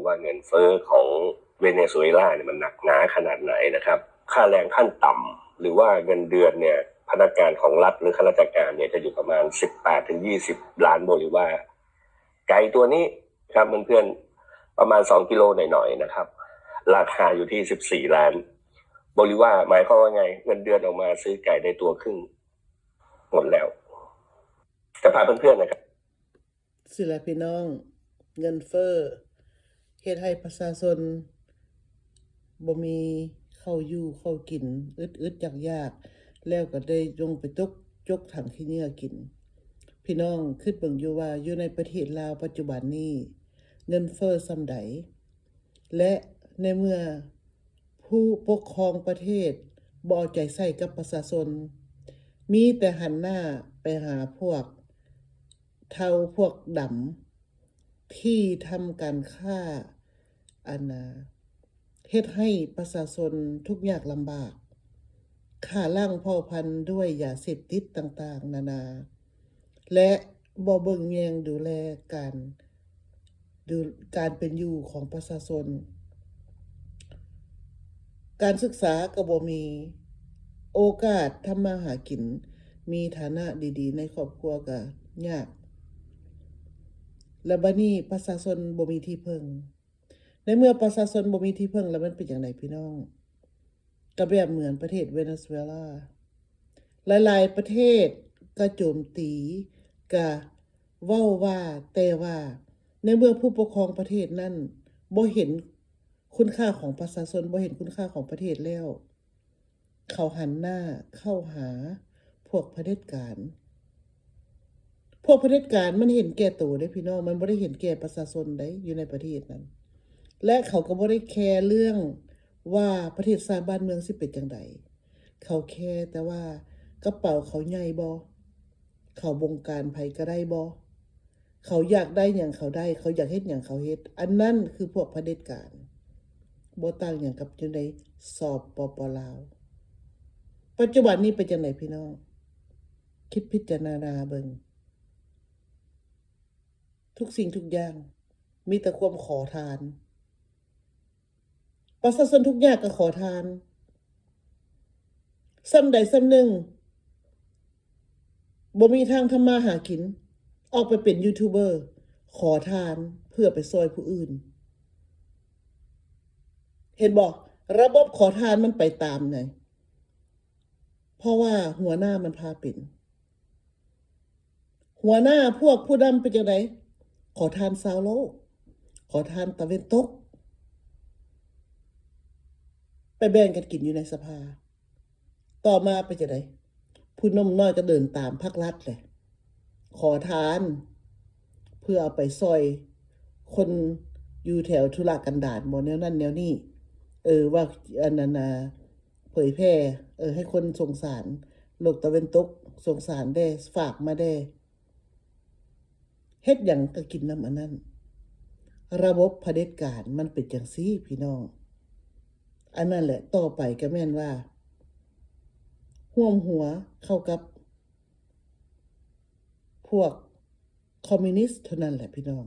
ວ່າເງິນເຟີ້ຂອງເວເນຊູເອລາເນຍ ມັນໜັກໜາຂະໜາດໃດນະຄັບ. ຄ່າແຮງຂັ້ນຕ່ຳ ຫຼືວ່າເງິນເດືອນເນຍ ພະນັກງານຂອງລັດ ຫຼືຂ້າລາຊະການເນຍ ຈະຢູ່ປະມານ ສິບແປດ ເຖິງ ຍີ່ສິບ ລ້ານໂບລິວາ. ໄກ່ຕົວນີ້ຄັບເພື່ອນໆ ປະມານ ສອງ ກິໂລໜ້ອຍໆ ນະຄັບ ລາຄາຢູ່ທີ່ ສິບສີ່ ລ້ານໂບລິວາ. ໝາຍຄວາມວ່າໄງ? ເງິນເດືອນອອກມາຊື້ໄກ່ໄດ້ຕົວຄຶ່ງໝົດແລ້ວ. ຈະພາເພື່ອນໆ ນະຄັບ ຊິລະພີ່ນ້ອງ ເງິນເຟີ້ເຮັດໃຫ້ປະຊາຊົນບໍ່ມີເຂົ້າຢູ່ເຂົ້າກິນ ອຶດໆ ຢາກໆ ແລ້ວກໍໄດ້ລົງໄປຕົກຈົກຖັງຂີ້ເຫຍື້ອກິນ. ພີ່ນ້ອງຄິດເບິ່ງຢູ່ວ່າ ຢູ່ໃນປະເທດລາວປັດຈຸບັນນີ້ ເງິນເຟີ້ສ່ຳໃດ ແລະ ໃນເມື່ອຜູ້ປົກຄອງປະເທດບໍ່ເອົາໃຈໃສ່ກັບປະຊາຊົນ ມີແຕ່ຫັນໜ້າໄປຫາພວກເທົາພວກດຳ ທີ່ທຳການຄ້າ ອັນນາ ເຮັດໃຫ້ປະຊາຊົນທຸກຍາກລຳບາກ, ຂ້າລ້າງເຜົ່າພັນດ້ວຍຢາເສບຕິດຕ່າງໆນານາ ແລະ ບໍ່ເບິ່ງແຍງດູແລການ ດູ ການເປັນຢູ່ຂອງປະຊາຊົນ. ການສຶກສາກໍບໍ່ມີ ໂອກາດທຳມາຫາກິນ ມີຖານະດີໆໃນຄອບຄົວກໍຍາກ ແລະ ບັດນີ້ປະຊາຊົນບໍ່ມີທີ່ເພິ່ງ. ໃນເມື່ອປະຊາຊົນບໍ່ມີທີ່ເພິ່ງແລ້ວ ມັນເປັນຈັ່ງໃດພີ່ນ້ອງ? ກໍແບບເໝືອນປະເທດເວເນຊູເອລາ ຫຼາຍໆປະເທດກໍໂຈມຕີ ກະເວົ້າວ່າ ແຕ່ວ່າໃນເມື່ອຜູ້ປົກຄອງປະເທດນັ້ນບໍ່ເຫັນຄຸນຄ່າຂອງປະຊາຊົນ ບໍ່ເຫັນຄຸນຄ່າຂອງປະເທດແລ້ວ ເຂົາຫັນໜ້າເຂົ້າຫາພວກຜະເດັດການ. ພວກຜະເດັດການມັນເຫັນແກ່ໂຕເດ້ພີ່ນ້ອງ ມັນບໍ່ໄດ້ເຫັນແກ່ປະຊາຊົນໃດ ຢູ່ໃນປະເທດນັ້ນ ແລະ ເຂົາກໍບໍ່ໄດ້ແຄເລື່ອງວ່າປະເທດຊາດບ້ານເມືອງຊິເປັນຈັ່ງໃດ. ເຂົາແຄແຕ່ວ່າກະເປົາເຂົາໃຫຍ່ບໍ່? ເຂົາບົງການໃຜກໍໄດ້ບໍ່? ເຂົາຢາກໄດ້ຫຍັງເຂົາໄດ້ ເຂົາຢາກເຮັດຫຍັງເຂົາເຮັດ. ອັນນັ້ນຄືພວກຜະເດັດການ ບໍ່ຕ່າງຫຍັງກັບຢູ່ໃນ ສປປ ລາວ. ປັດຈຸບັນນີ້ເປັນຈັ່ງໃດພີ່ນ້ອງ? ຄິດພິຈາລະນາເບິ່ງ ທຸກສິ່ງທຸກຢ່າງມີແຕ່ຄວາມຂໍທານ. ປະຊາຊົນທຸກຍາກກໍຂໍທານ ສ່ຳໃດສ່ຳໜຶ່ງບໍ່ມີທາງທຳມາຫາກິນ ອອກໄປເປັນຢູທູບເບີ ຂໍທານເພື່ອໄປຊ່ອຍຜູ້ອື່ນ. ເຫັນບໍ່? ລະບົບຂໍທານມັນໄປຕາມໃດ ເພາະວ່າຫົວໜ້າມັນພາເປັນ. ຫົວໜ້າພວກຜູ້ນຳເປັນຈັ່ງໃດ? ຂໍທານຊາວໂລກ ຂໍທານຕາເວັນຕົກ ໄປແບ່ງກັນກິນຢູ່ໃນສະພາ. ຕໍ່ມາເປັນຈັ່ງໃດ? ຜູ້ນົມນ້ອຍກໍເດີນຕາມພັກລັດແຫຼະ ຂໍທານ ເພື່ອເອົາໄປຊ່ອຍຄົນຢູ່ແຖວທຸລະກັນດານບໍ ແນວນັ້ນແນວນີ້ ເອີ ວ່າອັນນັ້ນນະ ເຜີຍແຜ່ ເອີ ໃຫ້ຄົນສົງສານ ໂລກຕາເວັນຕົກສົງສານແດ່ ຝາກມາແດ່. ເຮັດຫຍັງກໍກິນນຳອັນນັ້ນ. ລະບົບຜະເດັດການມັນເປັນຈັ່ງຊີ້ພີ່ນ້ອງ. ອັນນັ້ນແຫຼະ ຕໍ່ໄປກໍແມ່ນວ່າຮ່ວມຫົວເຂົ້າກັບພວກຄອມມິວນິດເທົ່ານັ້ນແຫຼະພີ່ນ້ອງ.